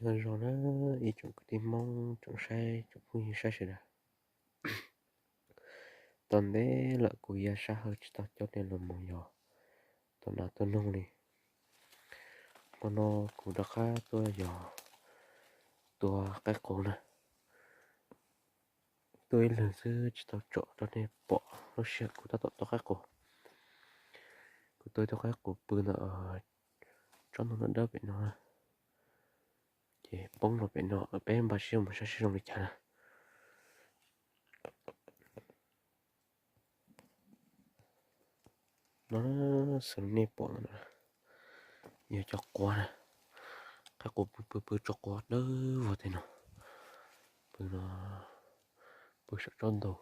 Nyob zoo na ib tsoom kwv tij Hmoob tsoom saib tsoom phooj ywg saib sawv daws. Tau ntev lawm kuv ya sab hawm tsis tau coj nej los mus yos tom nas tom noog li. Hmo no kuv rov qab tuaj yos tua qaib qus na. Tuaj ib leeg xwb tsis tau tsom rau nej pom lub sij hawm kuv tab tom tua qaib qus. Kuv tua ib tug qaib qus pw ntawm tsob ntoo dawb dawb pem no na, ces poob los pem no, peb npaj siab mus saib seb zoo li cas na. No xws li nej pom no yog cov quav na, qaib qus pw pw pw tso quav dawb vog tej no, pw no, pw saum tsob ntoo,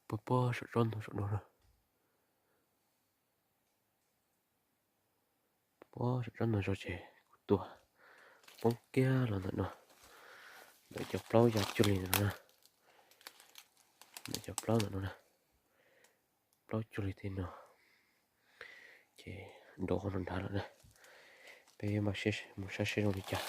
pw pob saum tsob ntoo saum no na. Pob saum tsob ntoo zog ces kuv tua poob kiag los ntawm no, ntawm cov plaub ya cuag li ntawm no na, ntawm cov plaub ntawm no na, plaub cuag li tej no, ces nrov qhov no nrad lawm na. Peb mam mus saib seb zoo li cas.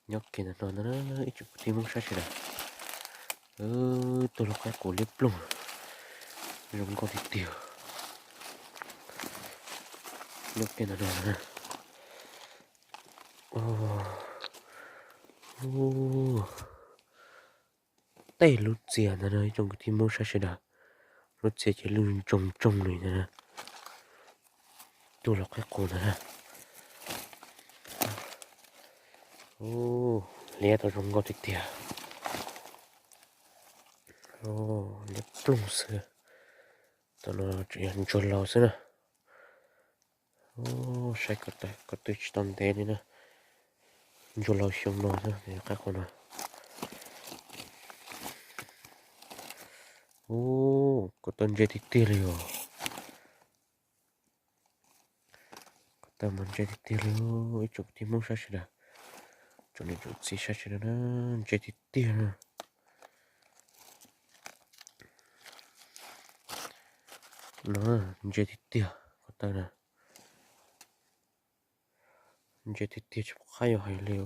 Nyob kiag ntawm no ntag na ib tsoom kwv tij Hmoob saib sawv daws. Tuaj los qaib qus liab ploog, zoo nkauj tiag tiag. Nyob kiag ntawm no na. Tej lub txias ntawd na ib tsoom kwv tij Hmoob saib sawv daws, lub txias ces lwj ntsoog ntsoog li ntawd na. Tuaj los qaib qus ntawd na. Liab tau zoo nkauj tiag tiag. Liab ploog xwb. Tam no tseem yog ntsuag laus xwb na. Saib ko taw tsis tau ntev li na. Ntsuag laus xyoo no xwb, qaib qus no. Ko taw ntse tiag tiag li os. Ko taw mas ntse tiag tiag li, ib tsoom kwv tij Hmoob saib sawv daws, tsoom niam tsoom txiv saib sawv daws na, ntse tiag tiag na. No, ntse tiag tiag ko taw na. Ntse tiag tiag tsis pom qab yuav hais li.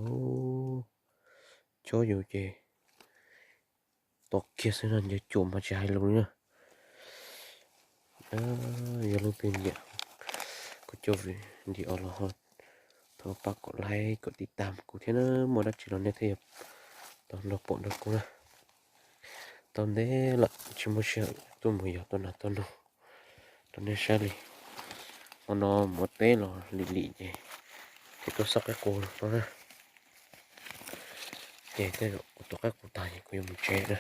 Chob yus ces tua kiag xwb no, ncaws cuam mas tsis hais lus li na. Yog leej twg nyiam kuv cov video los ho thov pab kom like kom tiv tam kuv thiab na, muaj dab tsi los nej thiaj yuav tau nrog pom nrog kuv na. Tau ntev lawm tsis muaj sij hawm tuaj mus yos tua nas tua noog rau nej saib li. Hmo no mus ua teb los lim lim ces kuv tuaj xauj qaib qus no na. Ces tej zaum kuv tua qaib qus tag ces kuv yuav mus tsev na.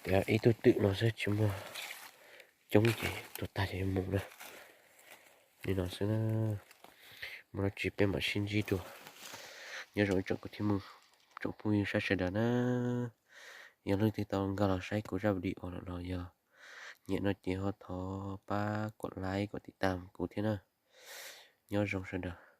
Tias ib tug twm no xwb tsis muaj coob ces tua tag ces yuav mus na. Li no xwb na, muaj dab tsi peb mam sib ntsib dua. Nyob zoo ib tsoom kwv tij Hmoob, tsoom phooj ywg saib sawv daws na. Yog leej twg tau nkag los saib kuv zaj video lawm los yog nyiam no ces ho thov pab kom like kom tiv tam kuv thiab na. Nyob zoo sawv daws.